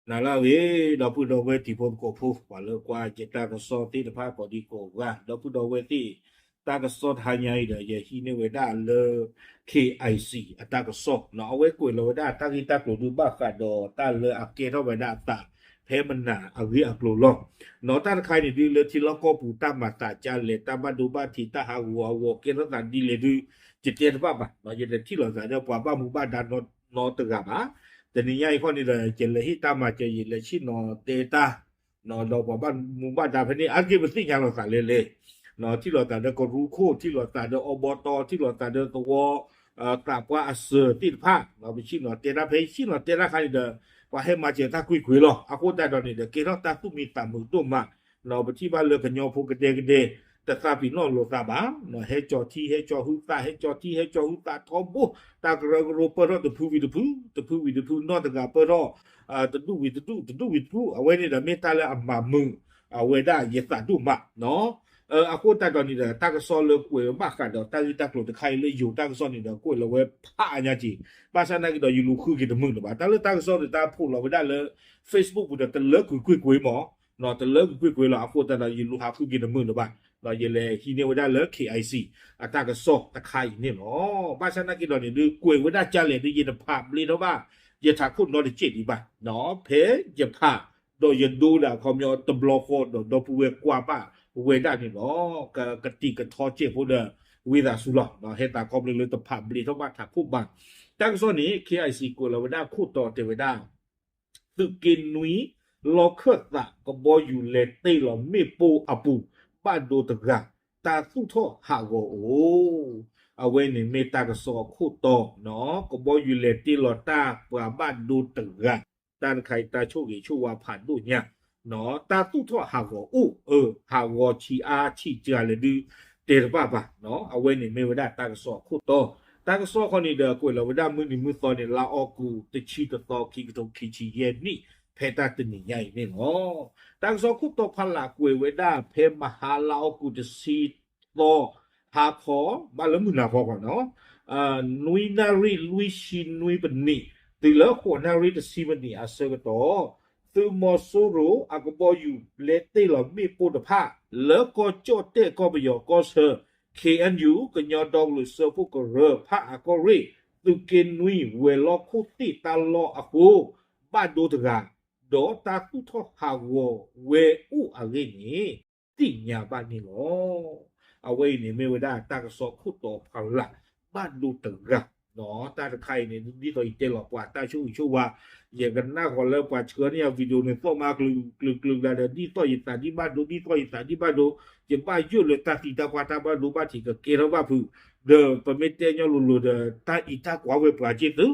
နၤလၢအဂ့ၤ ဒီပုၢ်ဒီဝဲၢ်တံၤဖိသကိးဖိ ပှၤလၢကွၢ်ယတၢ်ကစီၣ်သ့ၣ်တဖၣ်ကိးဒံကိးဂၤ ဒီပုၢ်ဒီဝဲၢ်သ့ၣ်, တၢ်ကစီၣ်တဟါညါအံၤဒီး ယဟံးန့ၢ်ဝဲဒၣ်လၢ K I C အတၢ်ကစီၣ်နီၤ အဝဲကွဲးလီၤဝဲဒၣ်တၢ်ဂ့ၢ်တၢ်ကျိၤဒုးဘၣ်ဃးဒီးတၢ်လၢအကဲထီၣ်ဝဲဒၣ်အသး ဖဲမနၤအဂ့ၢ်အကျိၤလီၤ. နီၤ တၢ်တခါအံၤန့ၣ်ဒုး လၢထံလီၢ်ကီၢ်ပူၤတၢ်မၤသးဒ်လဲၣ် တၢ်ဘၣ်ဒိဘၣ်ထံး တၢ်ဟးဂူာ်ဟးဂီၤကဲထီၣ်သးဒ်လဲၣ်ဒုး ယတဲတဘၣ်ဘၣ်နီၤ ယတထံၣ်လိာ်သးဒီးပှၤဘၣ်မူဘၣ်ဒါနီတဂၤဘၣ်. တနံၤညါအံၤခီန့ၣ်ဒီး ယလဲၤဟ့ၣ်တၢ်မၤစၢၤ ယလဲၤဆ့ၣ်နီၤတဲတၢ် ဒီးပှၤဘၣ်မူဘၣ်ဒါဖဲန့ၣ် အါတက့ၢ်ပသ့ၣ်ညါလိာ်သးလဲၣ်လဲၣ်, ထံၣ်လိာ်သးဒီးကရူၢ်ခိၣ် ထံၣ်လိာ်သးဒီးအီဘီတီ ထံၣ်လိာ်သးဒီးသဝီ သးပှၢ်အစၢၤသ့ၣ်တဖၣ် ပဆ့ၣ်နီၤတဲတၢ် ဖဲယဆ့ၣ်နီၤတဲတၢ်ခါန့ၣ်ဒီး ပှၤဟဲမၤစၢၤတၢ်ကွ့ၢ်ကွ့ၢ်လီၤ. အဃိသတးဒီးန့ၣ်ဒီး ကဲထီၣ်တၢ်သူၣ်မံသးမုာ်ဒိၣ်မး, ပထံၣ်ဘၣ်လၢကညီဖိကဒဲကဒဲ တသးပ့ၤနီၣ်လိာ်သးဘၣ်, ဟဲကၠီၤထံ ဟဲကၠီၤဟုသး ဟဲကၠီၤထံ ဟဲကၠီၤဟုသးထီဘိ, တၢ်ကရၢကရိပၢၢ်ထီၣ်တဖုဝံၤတဖု, တဖုဝံၤတဖု နီၢ်တဂၤပၢၢ်ထီၣ် တဒူၣ်ဝံၤတဒူၣ် တဒူၣ်ဝံၤတဒူၣ် အဝဲန့ၣ်ဒီးမ့ၢ်တၢ်လၢအမၤမုာ် အဝဲဒၣ်ယသးဒိၣ်မးနီၤ. အဃိသတးဒီးန့ၣ်ဒီး တၢ်ကစီၣ်လၢကွဲးဘၣ်ဃးဒီးတၢ်ဂ့ၢ်တၢ်ကျိၤတခါအံၤလၢယိၤတၢ်ကစီၣ်န့ၣ်ဒီး ကွဲးလီၤဝဲဖးအါညါက့ၤ, ဘၣ်ဆၣ်နာ်က့ၤဒီးယလူၤဃုက့ၤတမုာ်လၢၤဘၣ်. တၢ်လၢတၢ်ကစီၣ်ဒီးတၢ်ဖိးလီၤဝဲဒၣ်လၢ Facebook ပူၤဒီးတလၢကွ့ၢ်ကွ့ၢ်ကွ့ၢ်မး, တလၢကွ့ၢ်ကွ့ၢ်လီၤ. အဃိသတးဒီး ယလူၤဟးဃုက့ၤတမုာ်လၢၤဘၣ်, ယလဲၤဟံးန့ၢ်ဝဲဒၣ်လၢ K I C အတၢ်ကစီၣ်တခါအံၤန့ၣ်လီၤ. ဘၣ်ဆၣ်နာ်က့ၤဒီးန့ၣ်ဒုး ကွဲးဝဲဒၣ်ကလဲၣ်ဒုး ယတဖးဘျ့ထီၣ်ဘၣ် ယထးခိၣ်နီတစဲးဒံးဘၣ်, ဖဲယဖး ဒီးယဒိဒီးအခီပညီတဘျီဃီဒီး ဒီပုၢ်ဝဲၢ်ကွၢ်ဘၣ်ဝဲဒၣ်န့ၣ်လီၤ. ကတံာ်ကထီစဲးဖိဒီး ဝံသးစူၤလီၤ, ဟဲသးခီဖျိလၢတဖးဘျ့ထီၣ်ဘၣ်ထးခိၣ်ဘၣ်. တၢ်ကစီၣ်န့ၣ် K I C ကွဲးလီၤဝဲဒၣ်ခိၣ်တီတဲဝဲဒၣ် သုးက့နွံ လီၢ်ခၢၣ်သးကဘီယူၤလဲၤတ့ၢ်လီၤမ့ၣ်ပိၢ်အပူၤ ဘၣ်ဒိတဂၤ တၢ်သူၣ်ထီၣ်ဟးဂီၤအိၣ်. အဝဲန့ၣ်မ့ၢ်တၢ်ကစီၣ်အခိၣ်တီနီၤ, ကဘီယူၤလဲၤတ့ၢ်လီၤတၢ်ပှၤဘၣ်ဒိတဂၤ, တၢ်တခါအံၤတၢ်ဆိၣ်ဂ့ၤဆိၣ်ဝါဖးဒိၣ်ညါ, တၢ်သူၣ်ထီၣ်ဟးဂီၤအိၣ်, ဟးဂီၤဆံးအါဆံးစှၤလဲၣ်ဒုး တဲတဘၣ်ဘၣ်, အဝဲန့ၣ်မ့ၢ်ဝဲဒၣ်တၢ်ကစီၣ်အခိၣ်တီ. တၢ်ကစီၣ်ခီန့ၣ်ဒီး ကွဲးလီၤဝဲဒၣ်မုၢ်နံၤမုၢ်သီန့ၣ် လါအီကူး တဆံတသီ ခံကထိခံဆံယဲၢ်နံၣ် ဖဲတၢ်တနံၤညါအံၤန့ၣ်လီၤ. တၢ်ကစီၣ်ခိၣ်တီဖးလၢ်ကွဲးဝဲဒၣ် ဖဲမဟါလါအီကူး တဆံသီ ဟါခီ ဘၣ်လၢမုၢ်နၤခီခီနီၤ နွံနၣ်ရံၣ်လွံၢ်ဆံနွံပနံး တုၤလၢဃိးနၣ်ရံၣ်တဆံပနံး အဆၢကတီၢ် သုးမီၤစိရိၤအကဘီယူၤ လဲၤတ့ၢ်လီၤမ့ၣ်ပိၢ်တဖၣ် လၢကီၢ်ကၠီၣ်တဲၣ်ကီၢ်ပယီၤကီၢ်ဆၢ K N U ကညီဒီကလုာ်စၢဖှိၣ်ကရၢ ဖၣ်အကီၢ်ရ့ၣ် သုးက့နွံ ဝဲၤလီၢ်ခိၣ်သ့ၣ်တၢ်လီၢ်အဃိ ဘၣ်ဒိတဂၤ ဒီးတၢ်သူၣ်ထီၣ်ဟးဂီၤဝဲအိၣ်အဂ့ၢ်န့ၣ် သ့ၣ်ညါဘၣ်န့ၣ်လီၤ. အဝဲအံၤန့ၣ်မ့ၢ်ဝဲဒၣ်တၢ်ကစီၣ်ခိၣ်တီဖးလၢ် ဘၣ်ဒိတဂၤ, တၢ်တခါအံၤန့ၣ် ဒ်သိးယတဲလီၤပှၤတၢ်ဆိၣ်ဂ့ၤဆိၣ်ဝါ, ယကနၣ်ဃီၤလၢပှၤဆှၢန့ၢ်အ video န့ၣ် သီၣ်မးကလုာ်ကလုာ်ကလုာ်ကလုာ်ဒီး ဒ်သိးယသးဒ်ဘၣ်ဒိ ဒ်သိးယသးဒ်ဘၣ်ဒိ, ယဘၣ်ယိၣ်လၢတၢ်သံတၢ်ပှၢ်တၢ်ဘၣ်ဒိဘၣ်ထံးကကဲထီၣ်ဘၣ်ဖုး, ဒီးပမ့ၢ်တဲညီလိၤလိၤဒီး တၢ်အံၤတၢ်ကွၢ်ဝဲပှၤက့ၢ်သု,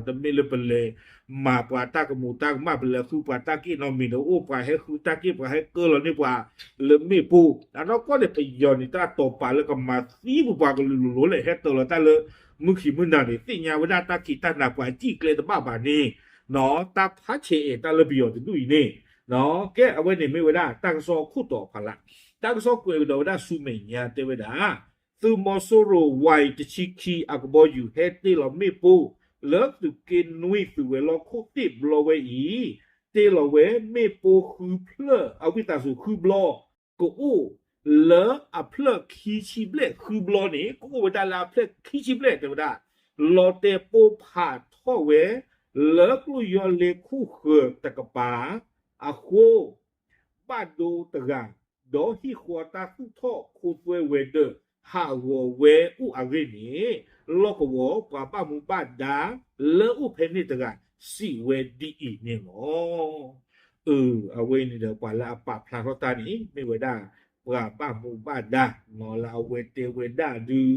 တမ့ၢ်လၢပလဲၤ မၤပှၤတၢ်ကမူၤတၢ်ကမၣ် ပလဲၤဃုပှၤတၢ်က့ၣ်နီတမံၤဒီး အိၣ်ပှၤဟဲဃုတၢ်က့ၣ် ပှၤဟဲကၢလီၤန့ၢ်ပှၤလၢမ့ၣ်ပိၢ်, အနီၢ်ကီၢ်န့ၣ် ပယီၤန့ၣ် တၢ်တိာ်ပာ်လၢကမၤသံပှၤကလုာ်လိၤလိၤလဲၣ် ဟဲတၢၤလီၤတၢ်လၢမုၢ်ခံမုၢ်နၤန့ၣ် သ့ၣ်ညါဝဲဒၣ်တၢ်ခံးတၢ်နၤ ပှၤစံၣ်ကျဲတဘၣ်ဘၣ်န့ၣ်, တၢ်ဖးဆဲးအဲးတၢ်လၢပယီၤတဒူၣ်အံၤန့ၣ်, ကဲအဝဲန့ၣ်မ့ၢ်ဝဲဒၣ်တၢ်ကစီၣ်ခိၣ်တီဖးလၢ်, တၢ်ကစီၣ်ကွဲးကဒီးဝဲဒၣ်ဆူမဲာ်ညါတဲဝဲဒၣ် သုးမီၤစိရိၤ Y တဆံခံအကဘီယူၤ ဟဲတ့ၢ်လီၤမ့ၣ်ပိၢ် လၢသုးက့နွံသုးဝဲၤလီၢ်ခိၣ်သ့ၣ်ဘျီဝဲအံၤ, တ့ၢ်လီၤဝဲမ့ၣ်ပိၢ်ဃုဖျၢၣ် အဝံသးစူၤဃုဘျီ, ကအိၣ်လၢအဖျၢၣ်ခံဆံဘျဲၣ်ဃုဘျီန့ၣ် ကအိၣ်ဝဲဒၣ်လၢအဖျၢၣ်ခံဆံဘျဲၣ်တဲဝဲဒၣ်, လီၤတဲာ်ပိၢ်ဖးထီၣ်ဝဲ လၢကျိၣ်ယီၢ်လ့ခိၣ်ဃၢၤတကပၤအဃိ ဘၣ်ဒိတဂၤ ဒီးဟံၣ်ဃီတၢ်သူၣ်ထီၣ်ခိသွဲဝဲၤဒၢး ဟးဂီၤဝဲအိၣ်အဂ့ၢ်န့ၣ်, လီၢ်ကဝီၤပှၤဘၣ်မူဘၣ်ဒါလၢအိၣ်ဖဲန့ၣ်တဂၤ စံးဝဲဒ်အံၤန့ၣ်လီၤ. အဝဲအံၤန့ၣ်ဒီး ပှၤလၢအပာ်ဖျါထီၣ်တၢ်န့ၣ် မ့ၢ်ဝဲဒၣ် ပှၤဘၣ်မူဘၣ်ဒါ လၢအဝဲတဲဝဲဒၣ်ဒုး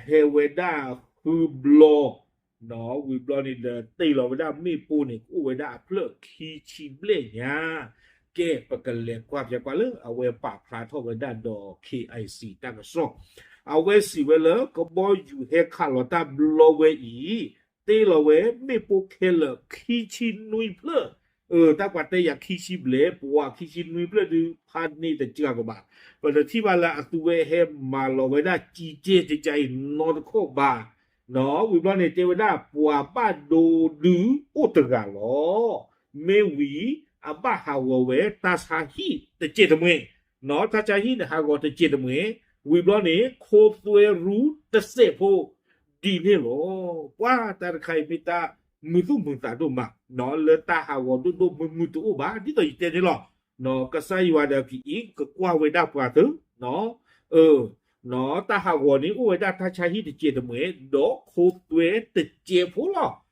ဟဲဝဲဒၣ်ဃုဘျီ ဝံၤဘျီန့ၣ်ဒီး တ့ၢ်လီၤဝဲဒၣ်မ့ၣ်ပိၢ်န့ၣ် ကအိၣ်ဝဲဒၣ်အဖျၢၣ်ခံဆံဘျဲၣ်ညါ, ကဲ ပကလဲၤကွၢ်ပကွၢ်လၢအဝဲပာ်ဖျါထီၣ်ဝဲဒၣ်ဒီး K I C တၢ်ကစီၣ်, အဝဲစံးဝဲလၢ ကဘီယူၤဟဲခးလီၤတၢ်ဘျီဝဲအံၤ တ့ၢ်လီၤဝဲမ့ၣ်ပိၢ်ခဲလၢာ်ခံဆံနွံဖျၢၣ်, တၢ်ပှၤတဲယၤခံဆံဘျဲၣ် ပှၤခံဆံနွံဖျၢၣ်ဒုး ဖးန့ၢ်တစှၤကဘၣ်, ပတထံၣ်ဘၣ်လၢအသုဝဲဟဲမၤလီၤဝဲဒၣ်ကံကဲတကးအံၤနီတခီၣ်ဘၣ် ဝံၤဘျီန့ၣ် တဲဝဲဒၣ် ပှၤဘၣ်ဒိဒုးအိၣ်တဂၤလီၤ. မ့ၢ်ဝံၤ အဘၣ်ဟးဂီၤဝဲတၢ်ဆါဟံၣ်တစဲးတမှဲၤ, တၢ်ဆါဟံၣ်န့ၣ်ဟးဂီၤတစဲးတမှဲၤ, ဝံၤဘျီန့ၣ် ခိသွဲရူတစဲးဖိ ဒ်န့ၣ်လီၤ. ပှၤတၢ်တခါအံၤမ့ၢ်တၢ်မုာ်သူၣ်မုာ်သးဒိၣ်မး, လၢတၢ်ဟးဂီၤဒိၣ်ဒိၣ်မုၢ်မုၢ်တအိၣ်ဘၣ်, ဒ်သိးယတဲန့ၣ်လီၤ. ကစၢ်ယွၤဒီးကအံး ကကွၢ်ဝဲဒၣ်ပှၤသ့, တၢ်ဟးဂီၤန့ၣ် အိၣ်ဝဲဒၣ်တၢ်ဆါဟံၣ်တစဲးတမှဲၤ ဒီးခိသွဲတစဲးဖိလီၤ.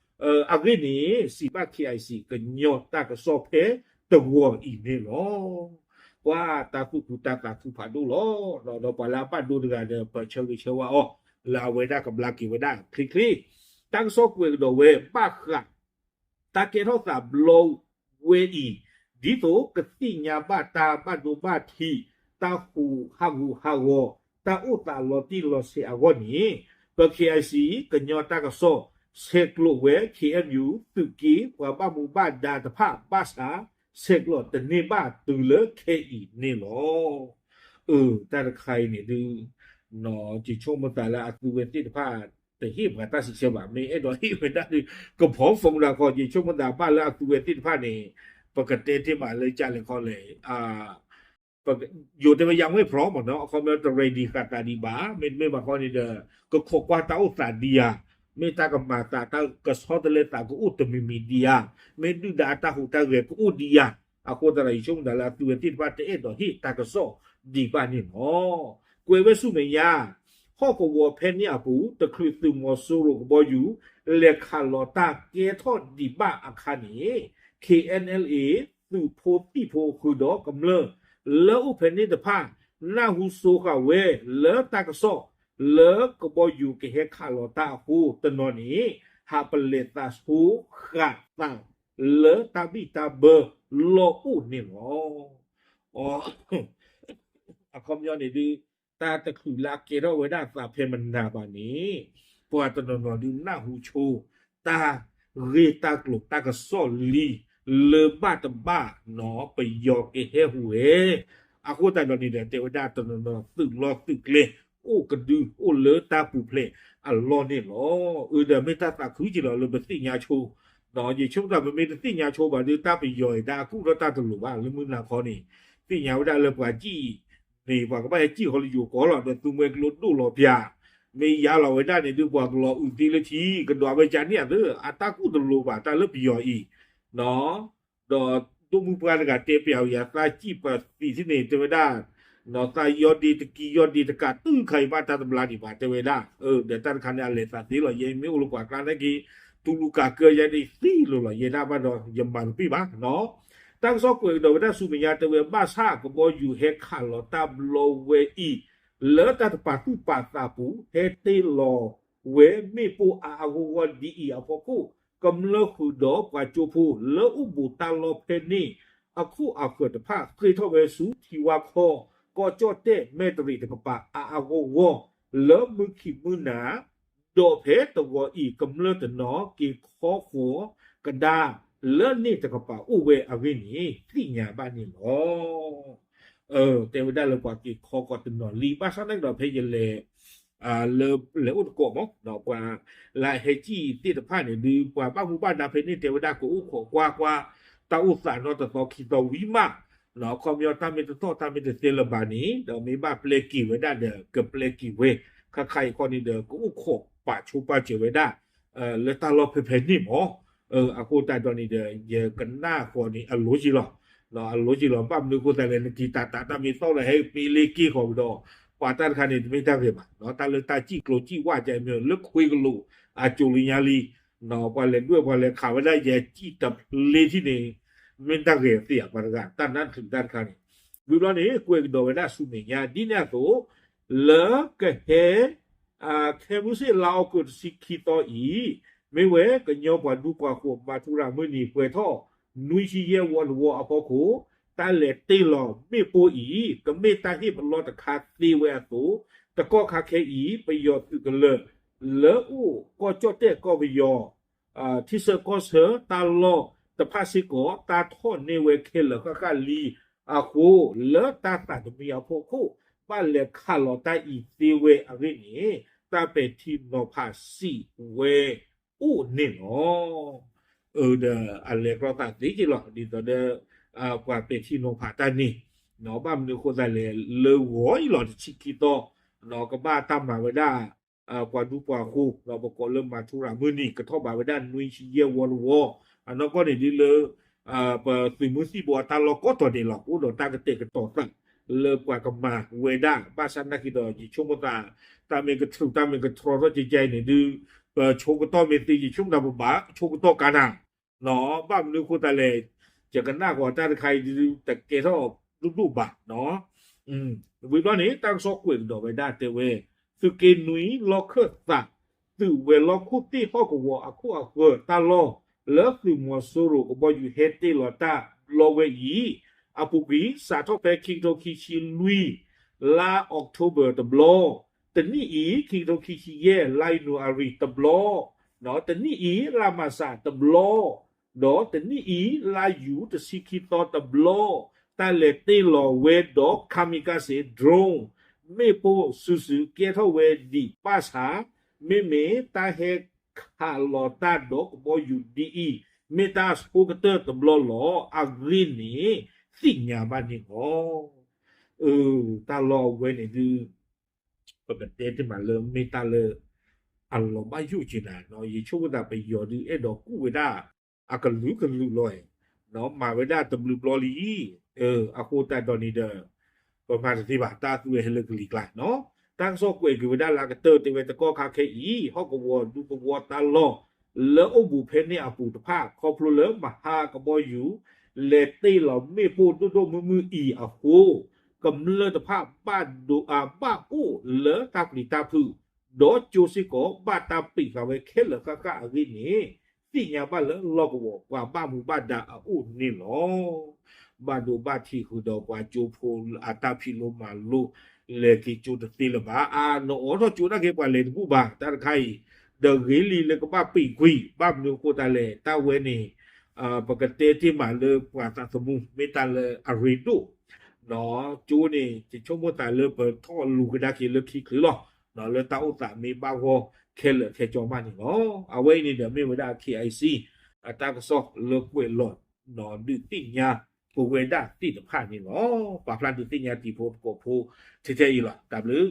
အဂ့ၢ်န့ၣ် စံးဘၣ် K I C ကညီတၢ်ကစီၣ်ဖဲတဂီၤအံၤန့ၣ်လီၤ. ပှၤတၢ်သူၣ်ခုတၢ်သးခုဖးဒိၣ်လီၤ. ဒီးပှၤလၢအဘၣ်ဒိတဂၤဒီး ပဆၢဂ့ၤဆၢဝါအီၤ လၢအဝဲဒၣ်ကဘျါက့ၤဝဲဒၣ်ချ့ချ့, တၢ်ကစီၣ်ကွဲးကဒီးဝဲ ဘၣ်ဃး တၢ်ကဲထီၣ်သးဘျီဝဲအံၤ, ဒ်သိးကသ့ၣ်ညါဘၣ်တၢ်ဘၣ်ဒိဘၣ်ထံး, တၢ်ဟးဂူာ်ဟးဂီၤ, တၢ်အိၣ်သးလီၤတံၢ်လီၤဆဲးအဂီၢ်န့ၣ်, ပ K I C ကညီတၢ်ကစီၣ် ဆဲးကျိးဝဲ K N U သုးက့ ပှၤဘၣ်မူဘၣ်ဒါတဖၣ်ဘၣ်ဆၣ် ဆဲးကျိးတန့ၢ်ဘၣ်တုၤလၢခဲအံၤန့ၣ်လီၤ. အၢ တၢ်တခါအံၤန့ၣ်ဒုး ယဆိကမိၣ်သးလၢအသုဝဲသ့ၣ်တဖၣ် တဟ့ၣ်ပှၤတၢ်စံးဆၢဘၣ်, မ့ၢ်အဲၣ်ဒိးဟ့ၣ်ဝဲဒၣ်ဒုး ကဖီ phone ဒၣ်ခီ, ယဆိကမိၣ်သးဘၣ်လၢအသုဝဲသ့ၣ်တဖၣ်န့ၣ် ပကတဲတ့ၢ်မးလၢကလဲၣ်ခီလဲၣ်, ယိၤတဲဝဲ ယါဝ့ၢ်ဖျီမ့ၢ်နီၤ, အခီပညီတ ready ဃာ်သးဒံးဘၣ်, မ့တမ့ၢ်ဘၣ်ခီန့ၣ်ဒီး ကခိးကွၢ်တၢ်အိၣ်သးဒံးဧါ, မ့ၢ်တၢ်ကမၤသးတၢ်ကဆီတလဲသးကအိၣ်တမံၤမံၤဒံးဧါ, မ့ၢ်ဒုၣ်ဒါအတၢ်ဟူးတၢ်ဂဲၤကအိၣ်ဒံးဧါ, အဃိသတးဒီး ယဆိကမိၣ်သးလၢအသုဝဲသ့ၣ်တဖၣ်တအဲၣ်ဒိးဟ့ၣ်တၢ်ကစီၣ်ဒံးဘၣ်န့ၣ်လီၤ. ကွဲးဝဲဆူမဲာ်ညါ ဟီၣ်ကဝီၤဖဲန့ၣ်အပူၤ တချုးသုးမီၤစိရိၤကဘီယူၤ လဲၤခးလီၤတၢ်ကဲထီၣ်ဒံးဘၣ်အခါန့ၣ် K N L A သုးဖိသံၣ်ဖိဃုာ်ဒီးကမျၢၢ် လၢအိၣ်ဖဲန့ၣ်တဖၣ် နၢ်ဟူစိဃာ်ဝဲလၢတၢ်ကစီၣ် လၢကဘီယူၤကဟဲခးလီၤတၢ်အဃိတနီၤန့ၣ် ဟးပလဲၤသးဆိဃာ်သးလၢတၢ်ဘံၣ်တၢ်ဘၢလီၢ်အိၣ်န့ၣ်လီၤ. အခီပညီန့ၣ်ဒုး တၢ်တချုးလၢအကဲထီၣ်ဝဲဒၣ်သးဖဲမနၤဘၣ်န့ၣ် ပှၤတနီၤနီၤဒုးနၢ်ဟူဆိ တၢ်ဂ့ၢ်တၢ်ကျိၤတၢ်ကစီၣ်လံ လၢဘၣ်တဘၣ်နီၤ ပယီၤကဟဲဟူးဝဲ, အဃိသတးဒီးန့ၣ်ဒီး တဲဝဲဒၣ်တနီၤနီၤသုးလီၢ်သုးကျဲ အိၣ်ကဒု အိၣ်လၢတၢ်ပူၤဖျဲးအလီၢ်န့ၣ်လီၤ. အၢ ဒီးမ့ၢ်တၢ်သးခုက့ၤလီၤလၢပသ့ၣ်ညါဆိ, ယဆိကမိၣ်သးပမ့ၢ်တသ့ၣ်ညါဆိဘၣ်ဒုး တၢ်ပယီၤအံၤဒၣ်အကူၣ်ထီၣ်တၢ်တလိၤဘၣ် လၢမုၢ်နၤခီန့ၣ် သ့ၣ်ညါဝဲဒၣ်လၢပှၤစံၣ်န့ၣ် ပှၤကဘၣ်ဟဲစံၣ်ဃီလၢယိၤကီၢ်လီၤ ဒီးသူမှဲကျိဒိၣ်လီၤပၠး, မ့ၢ်ယါလီၤဝဲဒၣ်န့ၣ်ဒုး ပှၤကလီၤအုးသံလၢထံ ကဒွးဝဲကန့ၣ်အသး အတၢ်ကူၣ်တလိၤဘၣ်တၢ်လၢပယီၤအံၤ ဒီးဒိၣ်မုၢ်ပှၢ်တဂၤတဲပျးဝဲယၤ သးစံၣ်ပှၤသံထံန့ၣ် တဲဝဲဒၣ် သးယီဒ့တကံယီဒ့တကး တုၤခါအံၤဘၣ်တၢ်တဘျါဒံးဘၣ် တဲဝဲဒၣ်, ဒီးတၢ်တခါန့ၣ် အလဲၤသးသ့လီၤ ယဲမ့ၢ်အိၣ်လၢပှၤကျါန့ၣ်က့ၤ တူၢ်လူၤကၤကၢယဲဒၣ်သံလိၤလီၤ ယဲဒၣ်ဘၣ်ဒီး ယမၤတပ့ၢ်ဘၣ်နီၤ. တၢ်ကစီၣ်ကွဲးကဒီးဝဲဒၣ်ဆူမဲာ်ညါ တဲဝဲဘၣ်ဆၣ်ကဘီယူၤဟဲခးလီၤတၢ်ဘျီဝဲအံၤ လၢတၢ်တပာ်သူၣ်ပာ်သးပူၤ ဟဲတ့ၢ်လီၤဝဲမ့ၣ်ပိၢ်အါအါဂီၢ်ဂီၢ်ဒ်အံၤအဖီခိၣ် ကမျၢၢ်ဃုာ်ဒီးပှၤကၠိဖိ လၢအိၣ်ဘူးတၢ်လီၢ်ဖဲန့ၣ် အခိၣ်အဃၢၤတဖၣ် ဃ့ၢ်ထီၣ်ဝဲဆူထံဝါခီ ကီၢ်ကၠီၣ်တဲၣ်မဲၣ်တရံးတကပၤ အါအါဂီၢ်ဂီၢ် လၢမုၢ်ခံမုၢ်နၤ ဒီးဖဲတဂီၤအံၤ ကမျၢၢ်တနီၤက့ၤခီဃီၤကဒါ လၢန့ၣ်တကပၤအိၣ်ဝဲအဂ့ၢ်န့ၣ် သ့ၣ်ညါဘၣ်န့ၣ်လီၤ. တဲဝဲဒၣ်လၢပှၤက့ၤခီဃီၤတနီၤလံ ဘၣ်ဆၣ်သနာ်က့ဒီး ဖဲယလဲၤ လၢလဲၤအိၣ်တကိးမး ပှၤလၢအဟဲစံၣ်သ့ၣ်တဖၣ်န့ၣ်ဒုး ပှၤဘၣ်မူဘၣ်ဒါဖဲန့ၣ် တဲဝဲဒၣ်ကအိၣ်ခိးကွၢ်ကွၢ် တၢ်အိၣ်သးနီတသီခံသီဝံၤမး ခီပညီတၢ်မ့ၢ်တထီၣ်တၢ်မ့ၢ်တသ့လၢၤဘၣ်န့ၣ် ဒီးမ့ၢ်ဘၣ်ပျဲက့ၤဝဲဒၣ်ဒီး ကပျဲက့ၤဝဲ ခါခါအံၤခီန့ၣ်ဒီး ကအိၣ်ခိးပာ်ဆိပာ်စၢၤဝဲဒၣ် လၢတၢ်လီၢ်ဖဲဖဲန့ၣ်မး အဃိသတးဒီးန့ၣ်ဒီး ယကနၣ်ဃီန့ၣ် အလိၤက့ၤလီၤ. အလိၤက့ၤလီၤ ဘၣ်မနုၤအဃိသတးလဲၣ် နက့ၤတၢ်တၢ်တၢ်မ့ၢ်သီၣ်လၢဟဲမ့ၢ်လ့က့ၤဃီၤဝံၤဒီး ပှၤတၢ်တခါန့ၣ် တမ့ၢ်တၢ်ဂ့ၤဘၣ် တၢ်လၢတၢ်စံၣ်ကျိၤစံၣ်ဝၣ်ကဲမ့ၢ် လၢခွ့ကလိာ် အစိၤလံညါလံ ပှၤလဲၤဒွဲၣ်ပှၤလဲၤခးဝဲဒၣ်ယဲစံၣ်တဖျ့ထံၣ်န့ၣ် မ့ၢ်တၢ်ဂ့ၤသ့ဧါ ပှၤတဂၤ တၢ်နါတချုးတၢ်တခါန့ၣ် ဝံၤဘျီန့ၣ် ကွဲးကဒီးဝဲဒၣ်ဆူမဲာ်ညါ ဒ်န့ၣ်အသိး လၢကဟဲ ခဲမုၢ်ဆ့ၣ်လါအီကူးတဆံခံသီအံၤ မ့ၢ်ဝဲကညီပှၤဒူပှၤဃိး မၤထူရၤမုၢ်နံၤ ပှဲၤထီၣ် နွံဆံယဲၢ်ဝီတဝီအဖီခိၣ် တၢ်လဲၤတ့ၢ်လီၤမ့ၣ်ပိၢ်အံၤ ကမ့ၢ်တၢ်ဟ့ၣ်ပလီၢ်တခါသ့ဝဲအသိး တကီၢ်ခါခဲအံၤ ပယီၤသုးကလၢၤ လၢအိၣ်ကီၢ်ကၠီၣ်တဲၣ်ကီၢ်ပယီၤ ထံဆၢကီၢ်ဆၢတၢ်လီၢ်တဖၣ်စ့ၢ်ကီး တၢ်ထီၣ်န့ၢ်ဝဲခဲလၢာ်ဃၣ်ဃၣ်လံအဃိ လၢတၢ်သးတမံအဖီခိၣ် ဘၣ်လဲၤခးလီၤတၢ်အံၤသ့ဝဲအဂ့ၢ်န့ၣ် တၢ်ပဲာ်ထံနီၤဖးစံးဝဲအိၣ်န့ၣ်လီၤ. ဒီးအလဲၤကြီသးသ့က့လီၤ. ဒ်သိးဒီး ပှၤပဲာ်ထံနီၤဖးတၢ်န့ၣ် ဘၣ်မနုၤအဃိသတးလဲၣ် လၢဂီၤအံၤလီၤ တဆံခံသီ ကဘၣ်တၢ်မၤဝဲဒၣ် ပှၤဒူပှၤဃိၤ ဒီးပကိးလၢမၤထူရၤမုၢ်နံၤ ကထီၣ်ဘးဝဲဒၣ်နွံဆံယဲၢ်ဝီတဝီ, အနီၢ်ကီၢ်န့ၣ်ဒ်လၢ ပသုးမုၢ်သံၣ်ဘိအတၢ်လီၢ်ကိးတီၤန့ၣ်လီၤ ကအိၣ်ဒီးတၢ်ကတဲာ်ကတီၤသး လၢပှၤကမၤဝဲဒၣ် ဘၣ်ဆၣ်နာ်က့ဒီး ယဆိကမိၣ်သး တၢ်မ့ၢ်ကထြူး တၢ်မ့ၢ်ကထြီထီၣ်ကကဲအံၤန့ၣ်ဒုး ပဆိကတီၢ်မ့ၢ်သ့ ယဆိကမိၣ်သးပဘၣ် ဆိကတီၢ်ကါနၤ ဘၣ်မနုၤအဃိသတးလဲၣ် ယကနၣ်ဃီၤတၢ်တခါအံၤဒုး တကဲထီၣ်ဒိၣ်ဒိၣ်ဘၣ် ဝံၤဘျီန့ၣ် တၢ်ကစီၣ်ကွဲးကဒီးဝဲဒၣ်တဲဝဲ သုးက့နွံလီၢ်ခၢၣ်သး သုးဝဲၤလီၢ်ခိၣ်သ့ၣ်ဟီၣ်ကဝီၤအခိၣ်အဃၢၤတၢ်လီၢ် လၢသုးမီၤစိရိၤကဘီယူၤဟဲတ့ၢ်လီၤတၢ်ဘျီဝဲအံၤ အပူၤကွံာ် စးထီၣ်ဖဲခံကထိခံဆံလွံၢ် လါအီးကထိဘၢၣ်တဘျီ, တနံၣ်အံၤ ခံကထိခံဆံယဲၢ် လါယနူၤအါရံၤတဘျီ, တနံၣ်အံၤ လါမၢ်ၡးတဘျီ ဒီးတနံၣ်အံၤ လါယူၤတဆံခံသီတဘျီ, တၢ်လဲၤတ့ၢ်လီၤဝဲဒီး kamikaze drone မ့ၣ်ပိၢ်စုာ်စုာ်ကဲထီၣ်ဝဲဒံးဘၣ်ဆၣ်, မ့မ့ၢ်တၢ်ဟဲခးလီၤတၢ်ဒီးကဘီယူၤဒ်အံၤ မ့ၢ်တၢ်အဆိကတၢၢ်တဘျီလီၤ. အဂ့ၢ်န့ၣ် သ့ၣ်ညါဘၣ်န့ၣ်လီၤ. တၢ်လီၢ်အဝဲန့ၣ်ဒုး ပကတဲတ့ၢ်မးလၢမ့ၢ်တၢ်လၢ အလီၤဘၣ်ယိၣ်က့ၤနၤ, ယဆိကမိၣ်သးပယီၤဒုးအဲၣ်ဒိးကူၣ်ဝဲဒၣ် အကလုာ်ကလုာ်လီၤ, မၤဝဲဒၣ်တဘျုးဘျီလံ, အဃိသတးဒီးန့ၣ်ဒီး ပမၤတသ့ဘၣ် တၢ်သူဝဲဟဲလၢကလံၤကျါနီၤ. တၢ်ကစီၣ်ကွဲးက့ၤဝဲဒၣ်လၢအကတၢၢ်တဲဝဲတကီၢ်ခါခဲအံၤ ဟီၣ်ကဝီၤဒူသဝီတၢ်လီၢ် လၢအိၣ်ဘူးဖဲန့ၣ်အပူၤတဖၣ် ခီဖျိလၢမဟါကဘီယူၤ လဲၤတ့ၢ်လီၤမ့ၣ်ပိၢ်ဒိၣ်ဒိၣ်မုၢ်မုၢ်အံၤအဃိ ကမျၢၢ်တဖၣ်ဘၣ်ဒိအဘၣ်အိၣ်လၢတၢ်ပျံၤတၢ်ဖုး, ဒီးကၠိစ့ၢ်ကီးဘၣ်တၢ်ပံးဃာ်ဝဲခဲလၢာ်ဃၣ်ဃၣ်အဂ့ၢ်န့ၣ် သ့ၣ်ညါဘၣ်လၢလီၢ်ကဝီၤပှၤဘၣ်မူဘၣ်ဒါအအိၣ်န့ၣ်လီၤ. ဘၣ်ဒိဘၣ်ထံးဃုာ်ဒီးပှၤကၠိဖိအတၢ်ဖံးလိမၤလိ လဲၤက့ၤကၠိတသ့လၢၤဘၣ်. အနအိးထီၣ်ကၠိနာ်က့ ပှၤလဲၤတဘူၣ်ဘၣ် တၢ်တခါအံၤ, ဒီးဂ့ၤလံလၢကဘၣ်ပံးကွံာ် ဘၣ်မနုၤအဃိသတးလဲၣ် တၢ်ဝဲန့ၣ် ပကတဲတ့ၢ်မးလၢပှၤသးသမူ မ့ၢ်တၢ်လၢအရ့ဒိၣ် ကၠိန့ၣ် ယဆိကမိၣ်သးလၢပထီၣ်လူၤကဒါက့ၤလၢခံချုးလီၤ. လၢတၢ်အိၣ်သးမ့ၢ်ဘၣ်ဂီၢ်ခဲလၢာ်ခဲဆ့မးန့ၣ်လီၤ. အဝဲအံၤန့ၣ်ဒီးမ့ၢ်ဝဲဒၣ် K I C အတၢ်ကစီၣ်လၢကွဲးလီၤ ဒုးသ့ၣ်ညါပဝဲဒၣ်သ့ၣ်တဖၣ်န့ၣ်လီၤ. ပာ်ဖျါဒုးသ့ၣ်ညါတံၤဖိသကိးဖိထဲထဲအံၤလီၤ. တၢ်ဘျုး